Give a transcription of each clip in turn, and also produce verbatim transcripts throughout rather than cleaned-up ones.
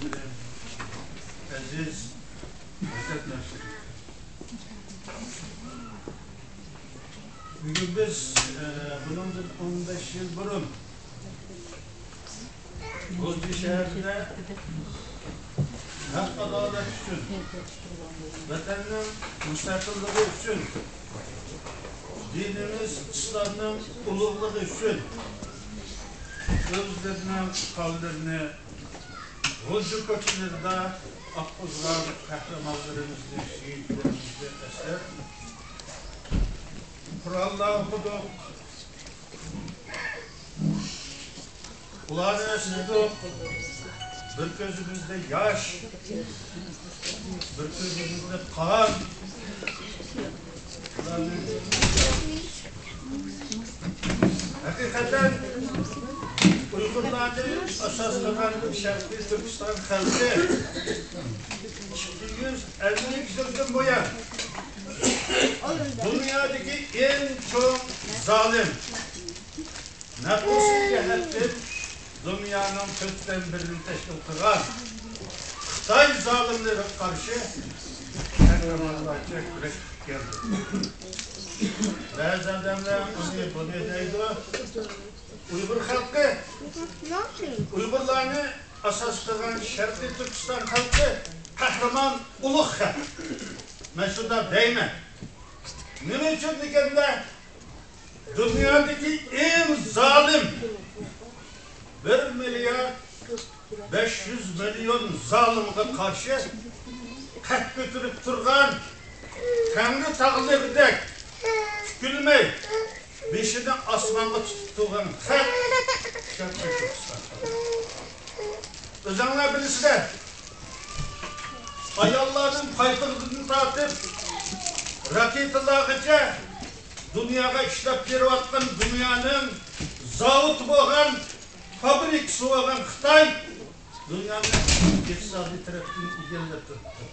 ئەزىز ۋەتەنداشلىرىم! بۈگۈن بىز، ئە، بۇنىڭدىن ئون بەش يىل بۇرۇن غۇلجا شەھىرىدە ھەق-ئادالەت ئۈچۈن، ۋەتەننىڭ مۇستەقىللىقى ئۈچۈن، دىنىمىز ئىسلامنىڭ ئۇلۇغلۇقى ئۈچۈن ئۆزلىرىنىڭ قانلىرىنى غۇلجا كوچىلىرىدا ئاققۇزغان قەھرىمانلىرىمىزنى، شېھىتلىرىمىزنى ئەسلەپ، قۇرئانلار ئوقۇدۇق، ئۇلارنى ئەسلىدۇق. بىر كۆزىمىزدە ياش، بىر كۆزىمىزدە قان. ھەقىقەتەن ئۇيغۇرلارنى ئاساس قىلغان شەرقىي تۈركىستان خەلقى ئىككى يۈز ئەللىك يىلدىن بۇيان دۇنيادىكى ئەڭ چوڭ زالىم، نەپسىي جەھەتتىن دۇنيانىڭ تۆتتىن بىرىنى تەشكىل قىلغان خىتاي زالىملىرىغا قارشى قەھرىمانلارچە كۈرەشكە كەلدى. بەزى ئادەملەر ئۇنى بۇنى دەيدۇ. ئۇيغۇر خەلقى، ئۇيغۇرلارنى ئاساس قىلغان شەرقىي تۈركىستان خەلقى قەھرىمان، ئۇلۇغ خەلق. مەن شۇنداق دەيمەن. نېمە ئۈچۈن دېگەندە، دۇنيادىكى ئەڭ زالىم، بىر مىليارد بەش يۈز مىليون زالىمغا قارشى قەد كۆتۈرۈپ تۇرغان، تەڭرى تاغلىرىدەك پۈكۈلمەي، بېشىنى ئاسمانغا تۇتۇپ تۇرغان خەق شەرقىي تۈركىستان خەلقى. ئۆزۈڭلار بىلىسىلەر، ئاياللارنىڭ پايپىقىدىن تارتىپ راكېتىلارغىچە دۇنياغا ئىشلەپ بېرىۋاتقان، دۇنيانىڭ زاۋۇتى بولغان، فابرىكىسى بولغان خىتاي دۇنيانى ئىقتىسادىي تەرەپتىن ئىگىلەپ تۇرۇپتۇ.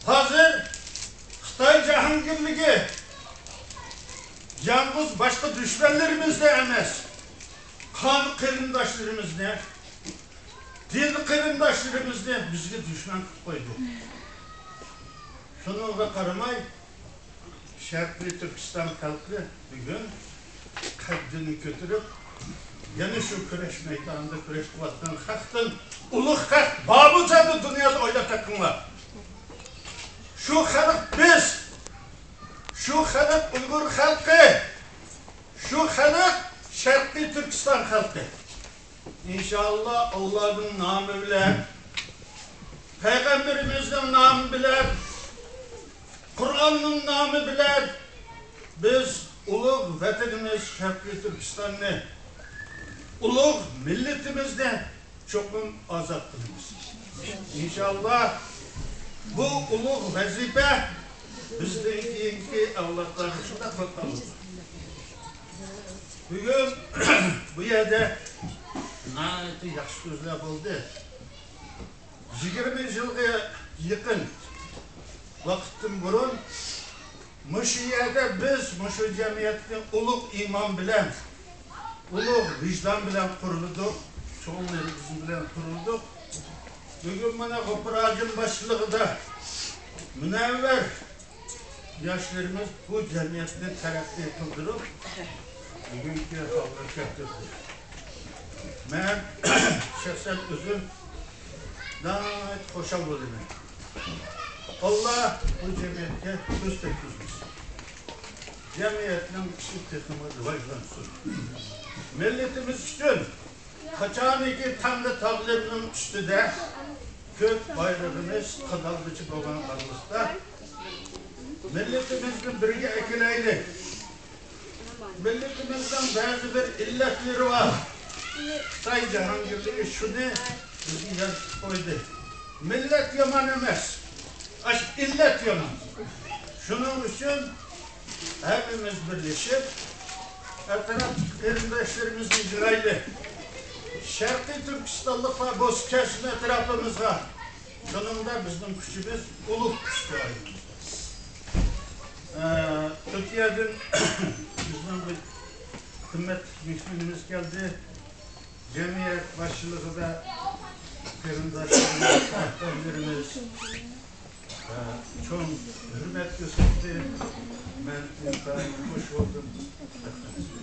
ھازىر خىتاي جاھانگىرلىكى يالغۇز باشقا دۈشمەنلىرىمىزنى ئەمەس، قان قېرىنداشلىرىمىزنى، دىن قېرىنداشلىرىمىزنى بىزگە دۈشمەن قىلىپ قويدى. شۇنىڭغا قارىماي، شەرقىي تۈركىستان خەلقى بۈگۈن قەددىنى كۆتۈرۈپ، يەنە شۇ كۈرەش مەيدانىدا كۈرەش قىلىۋاتقان خەقتىن ئۇلۇغ خەق بارمۇ زادى دۇنيادا، ئويلاپ بېقىڭلار. شۇ خەلق بىز، شۇ خەلق ئۇيغۇر خەلقى، شۇ خەلق شەرقىي تۈركىستان خەلقى. ئىنشائاللا، ئاللانىڭ نامى بىلەن، پەيغەمبىرىمىزنىڭ نامى بىلەن، قۇرئاننىڭ نامى بىلەن بىز ئۇلۇغ ۋەتىنىمىز شەرقىي تۈركىستاننى، ئۇلۇغ مىللىتىمىزنى چوقۇم ئازاد قىلىمىز. ئىنشائاللا، بۇ ئۇلۇغ ۋەزىپە بىزدىن كېيىنكى ئەۋلادلارغا شۇنداق بولۇپ قالىدۇ. بۈگۈن بۇ يەردە ناھايىتى ياخشى سۆزلەر بولدى. يىگىرمە يىلغا يېقىن ۋاقىتتىن بۇرۇن مۇشۇ يەردە بىز مۇشۇ جەمئىيەتنى ئۇلۇغ ئىمان بىلەن، ئۇلۇغ ۋىجدان بىلەن قۇرۇلدۇق، چوڭلىرىمىز بىلەن قۇرۇلدۇق. بۈگۈن مانا غوپۇر ھاجىم باشچىلىقىدا مۇنەۋۋەر ياشلىرىمىز بۇ جەمئىيەتنى تەرەققىي قىلدۇرۇپ، بۈگۈنكى ھالغا كەلتۈردى. مەن شەخسەن ئۆزۈم ناھايىتى خۇشال بولىمەن. ئاللا بۇ جەمئىيەتكە كۆز تەگكۈزمىسۇن. جەمئىيەتنىڭ ئىشى تېخىمۇ راۋاجلانسۇن. مىللىتىمىز ئۈچۈن قاچانكى تەڭرى تاغلىرىنىڭ ئۈستىدە كۆك بايرىقىمىز قادالغۇچى بولغان ھالىمىزدا، مىللىتىمىزنى بىرگە ئەكېلەيلى. مىللىتىمىزنىڭ بەزى بىر ئىللەتلىرى بار. خىتاي جاھانگىرلىكى شۇنى بىزگە يارىتىپ قويدى. مىللەت يامان ئەمەس، ئاشۇ ئىللەت يامان. شۇنىڭ ئۈچۈن ھەممىمىز بىرلىشىپ، ئەتراپتىكى قېرىنداشلىرىمىزنى يىغايلى. شەرقىي تۈركىستانلىقلار بولسا كەلسۇن ئەتراپىمىزغا. شۇنىڭدا بىزنىڭ كۈچىمىز ئۇلۇغ كۈچكە ئايلىنىدۇ. ئە، تۈركىيەدىن بىزنىڭ بىر قىممەتلىك مېھمىنىمىز كەلدى. جەمئىيەت باشچىلىقىدا قېرىنداشلىرىمىز، ۋەتەنداشلىرىمىز، ئە، چوڭ ھۆرمەت كۆرسەتتى. مەن ئىنتايىن خوش بولدۇم.